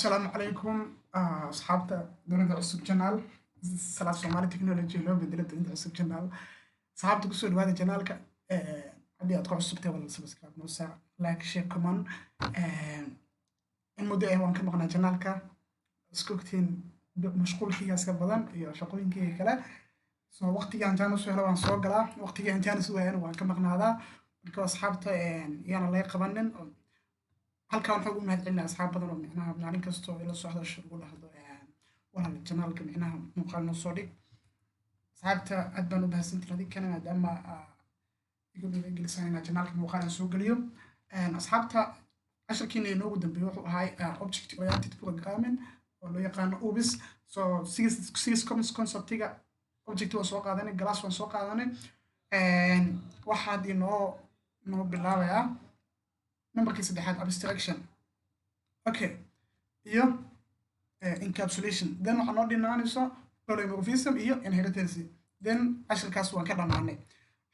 Asalaamu calaykum, asxaabta Dunida Cusub channel, Salaad Somali Technology loo bedelo Dunida Cusub channel. Asxaabta, kusoo dhawaada channelka. Haddii aad ku cusubtahay, wala subscribe noo saar, like, share, comment. In muddo ah waan ka maqnaa channelka, isku ogtiin mashquulkaygaas ka badan iyo shaqooyinkayga kale. So waqtigaan chance u helo waan soo galaa, waqtigaan chance u waayana waan ka maqnaadaa. Marka asxaabta yaana laga qabanin. Halkan waxaan ugu mahad celinaa asxaab badan oo micnaha maalin kastoo ila soo hadasho, ugu dhahdo: "Walaal, channelka micnaha muuqaal noo soo dhig." Asxaabta aad baan u mahadsantiin adinkana, maadaama igu dhiirigelisaan inaa channelka muuqaal aan soo geliyo. Asxaabta, casharkiina inoogu dambeeyey wuxuu ahay object oriented programming oo loo yaqaano OOPs. So six conceptiga object waan soo qaadanay, class waan soo qaadanay. Waxaad inoo noo bilaabayaa numberkii saddexaad, abstraction, okay, iyo encapsulation. Then waxaa noo dhinaanayso polymorphism iyo inheritance. Then cashirkaas waan ka dhamaanay.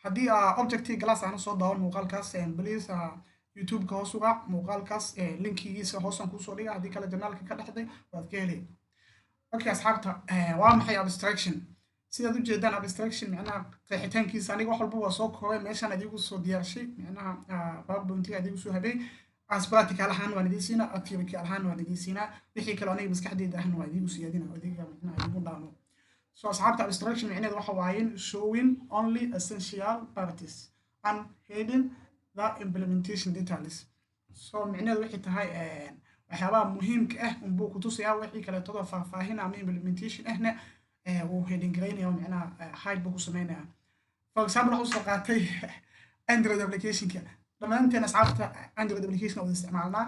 Haddii objecti class aana soo daawan muuqaalkaas, please YouTube-ka hoos uga muuqaalkaas linkigiisa hoosaan kuusoo dhiga. Haddii kale channelka ka dhexday waad ka helay. Okay, asxaabta, waa maxay abstraction? Sidaad ujeedaan, abstraction micnaha qeexitaankiisa aniga wax walba waa soo koobay, meeshaan adigu soo diyaarshay, micnaha PowerPointiga adigu soo habay. As practical ahaan waan idiin siinaa, theoretical ahaan waan idiin siinaa, wixii kale aniga maskaxdeyda ahna waa idiinku siyaadina, adiga micnaha idigu dhaamo. So asxaabta, abstraction micnaheedu waxa waaye showing only essential parts and hiding the implementation details. So micnaheedu waxay tahay waxyaabaha muhiimka ah unbuu kutusayaa, wixii kaleetadoo faahfaahin ama implementation ahna wuu hiding garaynaya, micnaha hide buu ku sameynaya. For example, waxa usoo qaatay Android applicationka. Dhammaanteen asxaabta Android application wada isticmaalnaa.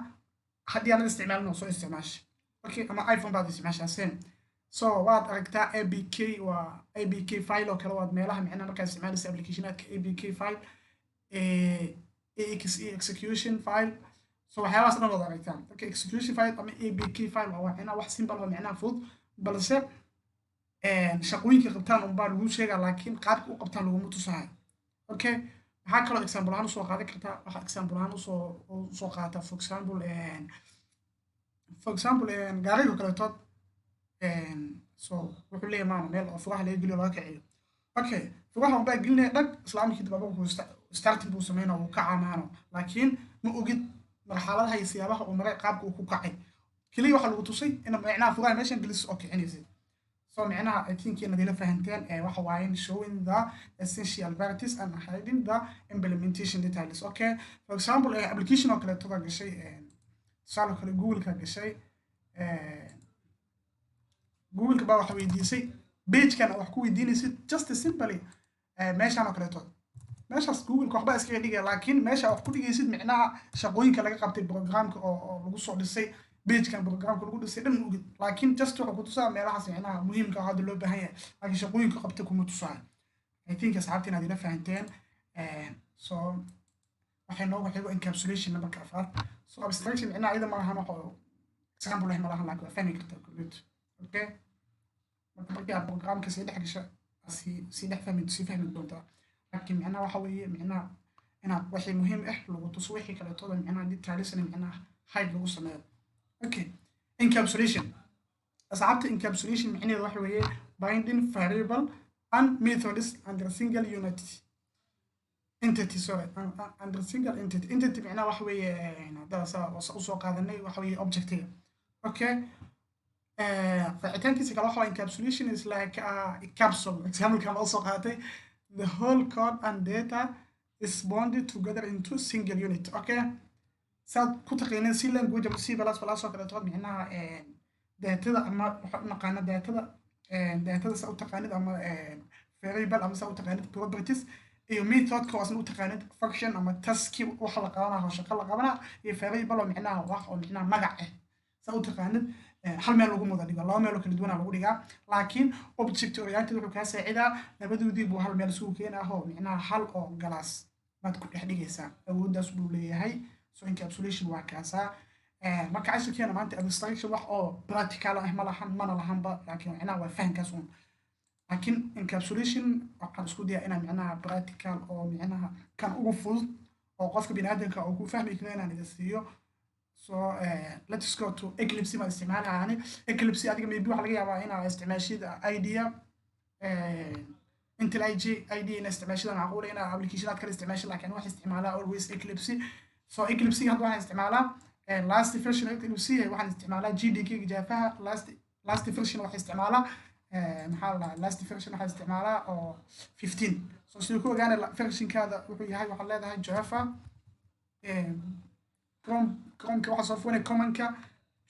Haddii aanad isticmaalin, oo soo isticmaasha, okay, ama iPhone baad isticmaashaa, same. So waad aragtaa APK, waa APK file oo kale. Waad meelaha micnaha markaad isticmaalaysa applicationaadka, APK file, EXE, execution file. So waxyaabahaas dhan waad aragtaa. Marka execution file ama APK file waa micnaha wax simple oo micnaha fudud, balse shaqooyinka qabtaan unbaa lagu sheegaa, laakiin qaabka u qabtaan laguma tusahay. Okay, maxaa kaloo example ahaan usoo qaadan kartaa? Waxaa example ahaan usoo qaata, for example gaariga kaleetood. So wuxuu leeyahay maana meel oo furaha laga geliyo, laga kiciyo. Okay, furaha unbaa gelinaya, dhag, isla markii dib abagu starting buu sameynaa, wuu kacaa maano, laakiin ma ogid marxaladaha iyo siyaabaha uu maray, qaabka uu ku kacay. Keliya waxaa lagu tusay in micnaha furaha meeshan geliso oo kicinaysid. So micnaha I think inaad ila fahanteen. Waxa waaye showing the essential parts and hiding the implementation details. Okay, for example, application oo kaleetoda gashay, tusaale kale Google-ka gashay. Google-ka baa waxa weydiisay page-kan wax ku weydiinaysid, just simply meeshaan oo kaleeto. Meeshaas Google-ka waxbaa iskaga dhigaya, laakiin meesha wax ku dhigaysid, micnaha shaqooyinka laga qabtay programka oo lagu soo dhisay pagekan, programka lagu dhisay dhan ogid, laakiin just wuxuu ku tusaa meelahaas micnaha muhiimka oo hadda loo baahan yahay, laakiin shaqooyinka qabtay kuma tusaa. I think asxaabta inaad ila fahanteen. So waxay noogu xigo encapsulation, numberka afraad. So abstraction micnaha iyada ma lahan wax example leh ma lahan, laakiin waa fahmi kartaa kulleed. Okay, marka markii aad programka sii dhex gasho, sii dhex fahmi, sii fahmi doontaa. Laakiin micnaha waxa weeye micnaha inaad wixii muhiim ah lagu tuso, wixii kaleetooda micnaha detailsna micnaha hide lagu sameeyo. Okay, encapsulation, asxaabta, encapsulation micnaheedu waxa weeye binding variable and methods under single unit entity, sorry, under single entity. Entity micnaha waxa weeye, hadda saa usoo qaadanay, waxa weeye objectiga. Okay, qeexitaankiisa kale waxa waa encapsulation is like a capsule. Example-kan oo soo qaatay, the whole code and data is bonded together into single unit. Okay, saad ku taqiineen C language ama C++ oo kaleeto, micnaha datada ama waxa u naqaana datada saa u taqaanid, ama variable, ama saa u taqaanid properties, iyo methodka oo asna u taqaanid function ama taski, waxa la qabanaa oo shaqo la qabanaa, iyo variable oo micnaha wax oo micnaha magac ah, saa u taqaanid, hal meel lagu wada dhigo, laba meel oo kala duwana lagu dhigaa. Laakiin object oriented wuxuu kaa saacidaa labadoodii buu hal meel isugu keenaa, oo micnaha hal oo class baad ku dhex dhigaysaa. Awooddaas buu leeyahay. So encapsulation waa kaasaa. Marka cashirkeena maanta abstraction wax oo practical ah ma lahan, mana lahanba, laakiin micnaha waa fahankaas uun. Laakiin encapsulation waxaan isku dayaa inaan micnaha practical oo micnaha kan ugu fudud oo qofka biniaadamka uu ku fahmi karo inaan idin siiyo. So let's go to Eclipse baan isticmaalaya ani. Eclipse adiga maybe waxaa laga yaabaa inaa isticmaashid IDEA, IntelliJ IDEA ina isticmaashida macquula, inaa applicationaad kale isticmaashid, laakiin waxaan isticmaalaa always Eclipse. So Eclipse hadda waxaan isticmaalaa last version. Eclipse waxaan isticmaalaa JDK Javaha last version. Waxaan isticmaalaa, maxaa la dhahaa, last version waxaan isticmaalaa oo 15. So siduu ku ogaanay versionkaada wuxuu yahay, waxaad leedahay Java Chrome, Chromeka waxaa soo furanay commandka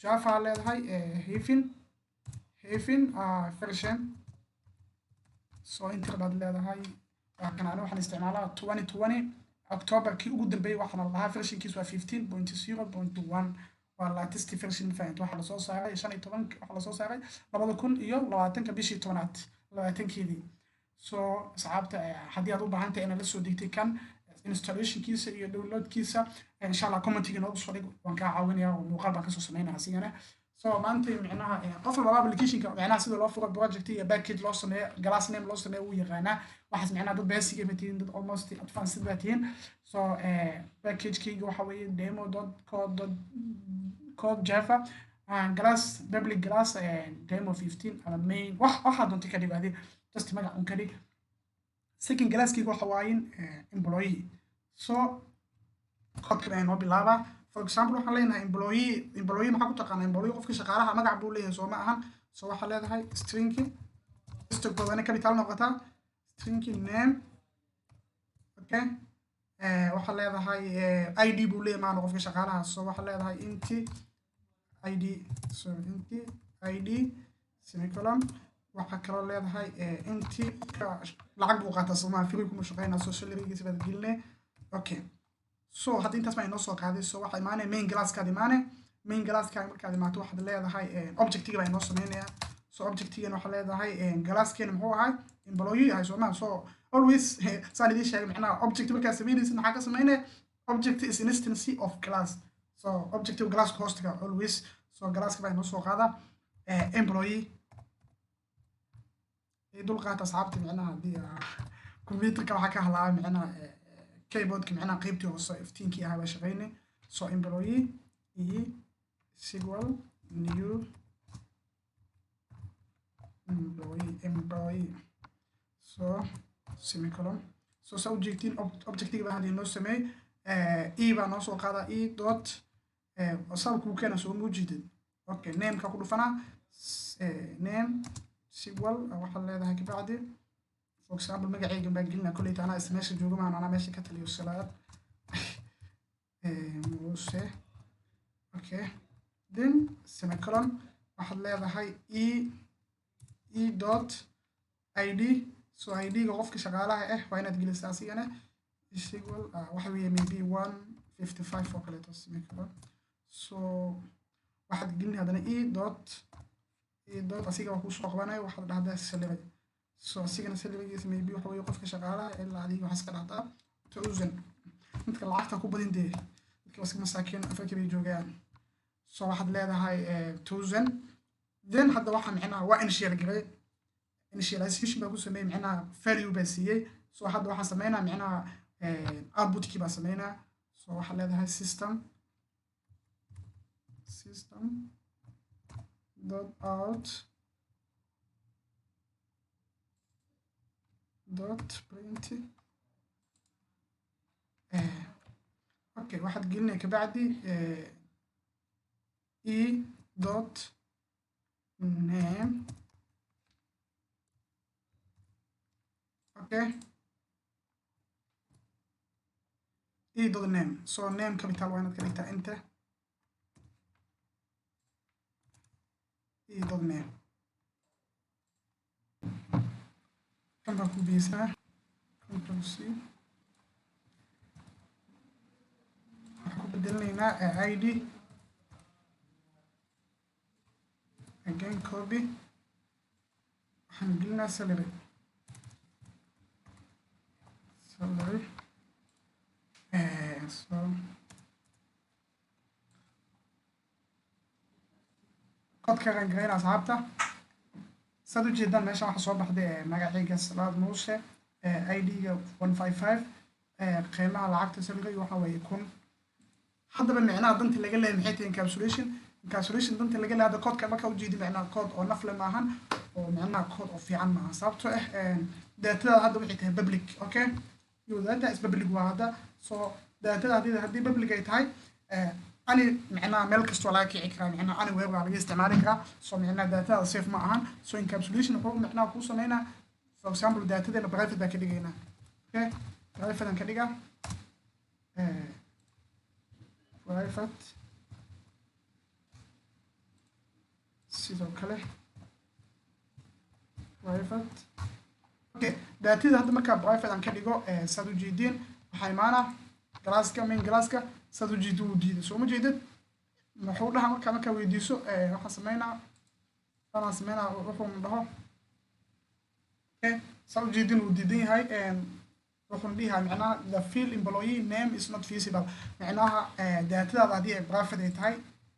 Java leedahay hyphen hyphen version. So enter baad leedahay. Waa kan, ani waxaan isticmaalaa 2020 October kii ugu dambeeyey. Waxaana lahaa versionkiisu waa 15.0.1, waa latest version, ma fahamta? Waxaa lasoo saaray 15, waxaa lasoo saaray 2020-ka bishii 10aad 20-keedii. So asxaabta, haddii aad u baahan tahay inaad la soo degtay kan installationkiisa iyo downloadkiisa, insha Allah commentiga noogu soo dhig, waan kaa caawinaya oo muuqaal baan kasoo sameynaya asigana. So maanta micnaha qof walbaba applicationka micnaha sida loo furo, project iyo package loo sameeyo, class name loo sameeyo wuu yaqaanaa. Waxaas micnaha dad basic ba tihiin, dad almost advanced ba tihiin. So packagekayga waxa weeye demo dot code dot code Java class public class demo 15 ama main, wax waxaa doonta ka dhig adi, just magac un ka dhig. Second classkayga waxa waaye employee. So codka baa inoo bilaabaa. For example, waxaan leenahay employee. Employee maxaa ku taqaanaa? Employee qofka shaqaalaha magac buu leeyahay, soo ma ahan? So waxaa leedahay stringi stock capital noqotaa, stringi name. Okay, waxaa leedahay ID buu leeyahay maana qofka shaqaalaha. So waxaa leedahay int ID, sorry, int ID semicolon. Waxaa kaloo leedahay int lacag buu qaataa, soomaa? Free kuma shaqeynaa, so salarygiisa baad gelinay. Okay, so hadda intaas baa inoo soo qaaday. So waxaa imaanaya main classkaad imaanay. Main classkaaga markaad imaato, waxaad leedahay objectiga baa inoo sameynaya. So objectigan waxaa leedahay classkeena muxuu ahay? Employee ahay, soomaa? So always saan idiin sheegay, macnaha object markaad sameynaysid maxaa ka sameynaya? Object is instance of class. So objective classka hoostiga always. So classka baa inoo soo qaada employee. Dul qaata asxaabta, micnaha haddii computerka waxaa ka halaaba micnaha keyboardka, micnaha qeybtii hoose iftiinkii ahaa baa shaqeynay. So employee is equal new employee, employee, so semicolon. So saa ujeegtiin, objectiga baa hadda inoo sameey. E baa noo soo qaada, e dot saab kuu keena, soo ma ujeedid? Okay, nameka ku dhufanaa, name equal waxaad leedahay kabacdi, for example, magacayga baan gelinaa. Kolleyta anaa is meesha jooga maan, anaa meesha ka taliyo, Salaad Muuse. Okay, then semicolon. Waxaad leedahay e e dot id. So id-ga qofka shaqaalaha ah waa inaad gelisaa asigana, is equal waxa weeye maybe 155 oo kaleeto, semicolon. So waxaad gelin haddana e dot, e dot, asiga waa kusoo qabanayo. Waxaad dhahdaa salary. So asigana salarygiisa maybe waxa weeye qofka shaqaalaha ilaa adiga waxaa iska dhahdaa 1000. Dadka lacagta ku badin dee, dadka iska masaakiin, Afrika bay joogaan. So waxaad leedahay 1000. Then hadda waxa micnaha waa initial garay, initialization baa ku sameeyey, micnaha value baa siiyey. So hadda waxaan sameynaa micnaha outputkii baa sameynaa. So waxaad leedahay system dot out dot print. Okay, waxaad gelinaya kabacdi e dot name. Okay, e dot name. So name capital waa inaad ka dhigtaa inta e dot name. Kan baan ku biyeysaa, Control C. Waxaan ku bedelinaynaa id, again copy. Waxaan gelinaa salary, salary. So codka qangareyna asxaabta, saad ujeedaan meesha waxaa soo baxday magacayga Salaad Muuse, id-ga 155, qiimaha lacagta salary waxa weeye 1000. Haddaba micnaha danta laga leeyahay maxay tahay encapsulation? Encapsulation danta laga leeyahay, hadda code-ka marka ujeedi, micnaha code oo nafle maahan oo micnaha code oo fiican maahan, sababtoo ah datadaada hadda waxay tahay public. Okay, your data is public waa hadda. So datada haddii public ay tahay, ani micnaha meel kastoo laga kici karaa, micnaha anywhere waa laga isticmaali karaa. So micnaha datada safe ma ahan. So encapsulation wuxuu micnaha kuu sameynaa, for example, datadeena private baa ka dhigaynaa. Okay, private aan ka dhigaa, private. Sidoo kale private. Okay, datada hadda markaa private aan ka dhigo, saad ujeediin, waxaa imaanaa classka, main classka. Saad ujeedin, wuu diiday, soo ma jeedid? Muxuu dhaha markaa weydiiso? Waxaan sameynaa, tanaan sameynaa, wuxuu dhaho. Okay, saad ujeedin, wuu diidan yahay. Wuxuuna dhihaa micnaha "The field employee name is not visible." Micnaha datadaada haddii ay private ay tahay,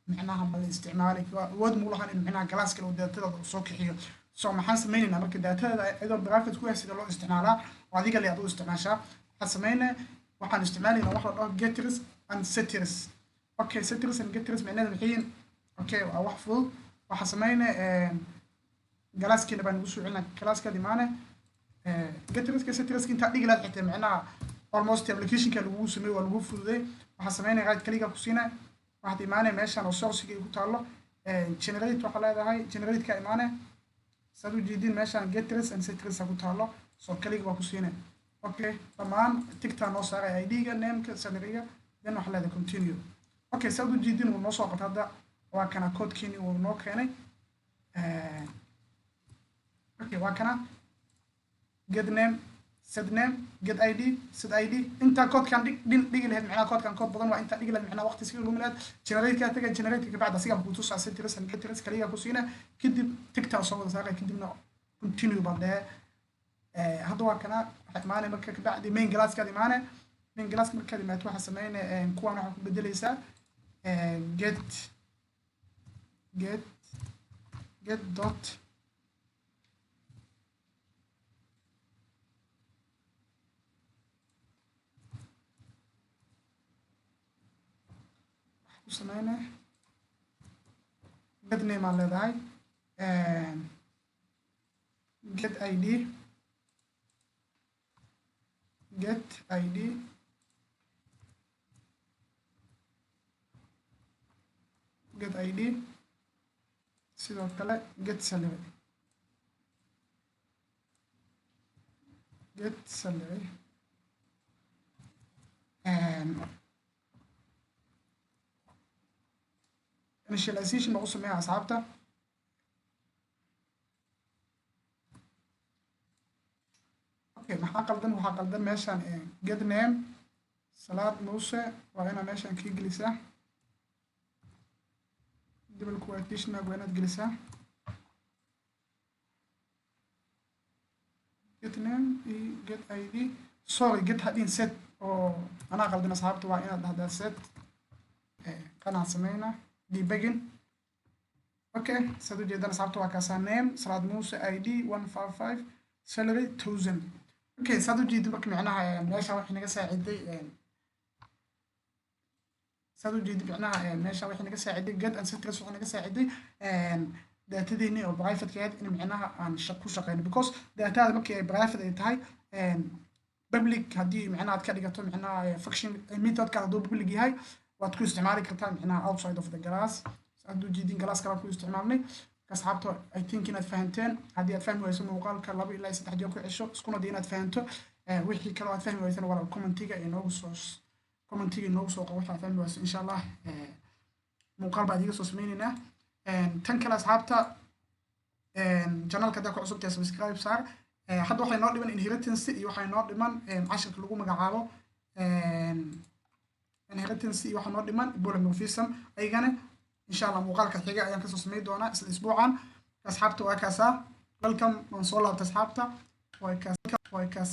micnaha ma la isticmaali, awood muu lahan in micnaha class kale oo datadaada uu soo kixiyo. So maxaan sameynaynaa marka datadaada iyadoo private ku ah sida loo isticmaalaa oo adiga le aad u isticmaashaa? Waxaan sameynaa, waxaan isticmaalaynaa wax la dhaho getters and setters. Okay, setters and getters micnaheedu maxay yihiin? Okay, waa wax fudud. Waxaan sameynaa, classkeena baan ugu soo celinaa, classkaad imaane. Getterska, setterska intaa dhigi lahayd xitaa, micnaha almost applicationka lagugu sameey, waa lagu fududay. Waxaa sameynaya, right click ku siina, waxaad imaanaya meeshan oo sourcega ay ku taallo, generate waxaa leedahay, generate ka imaane. Saad ujeedin, meeshan getters and setters ku taallo, so click baa ku siina. Okay, dhammaan ticktaa noo saaray, id-ga, nameka, salaryga. Then waxaa leedahay continue. Okay, saad ujeedin, wuu noo soo qabta hadda. Waa kana codekeeni, wuu noo keenay. Okay, waa kana get name, set name, get id, set id. Intaa codekan dhigi lahayd, macnaha codekan code badan waa, intaa dhigi lahayd, macnaha waqti iskaga lumi lahayd. Generate ka taga, generate ka bacda asigaa ku tusaa setters and getters, clickga ku siina, kadib ticktaa soo wada saaray, kadibna continue baa dhehe. Hadda waa kana. Waxaa imaanay marka kabacdi main classkaad imaanay. Main classka markaad imaato, waxaa sameynay, kuwan waxaa ku bedeleysaa get dot ku sameynay, get name aan leedahay, get id, get id, get id. Sidoo kale get salary, get salary. Initialization baa u sameeya, asxaabta. Okay, maxaa qaldan? Waxaa qaldan meeshan get name Salaad Muuse, waa inaa meeshan kii gelisaa, double quotation mark waa inaad gelisaa get name iyo get id. Sorry, get hadin, set oo anaa qaldan, asxaabta. Waa inaad dhahdaa set. Kanaan sameyna debugging. Okay, saad ujeedaan, asxaabta, waa kaasaa: name Salaad Muuse, id 155, salary 1000. Okay, saad ujeedid marka, micnaha meesha waxay naga saaciday, saad ujeedid, micnaha meesha waxay naga saaciday get and setters, waxay naga saaciday datadeeni oo private ahayd in micnaha aan ku shaqeyno, because datada markii ay private ay tahay, public haddii micnaha aad ka dhigato, micnaha function methodka hadduu public yahay, waad ku isticmaali kartaa micnaha outside of the class. Saad ujeedin, class kale ku isticmaalnay. Asxaabta, I think inaad fahanteen. Haddii aad fahmi wayso, muuqaalka laba ilaa saddex jeer ku cesho, iskuna day inaad fahanto. Wixii kaloo aad fahmi waysana, walaal, commentiga inoogu soo qabo waxaad fahmi wayso. Insha Allah muuqaal baa idiga soo sameyneynaa. Tan kale, asxaabta, channelka haddaa ku cusub tahay, subscribe saar. Hadda waxay noo dhiman inheritance iyo waxay noo dhiman cashirka lagu magacaabo inheritance iyo waxaa noo dhiman polymorphism. Ayagana insha Allah muuqaalka xiga ayaan kasoo sameyn doonaa isla isbuucan. Asxaabta, waa kaasaa. Welcome, waan soo laabtay, asxaabta. Waa kaas, waa kaas.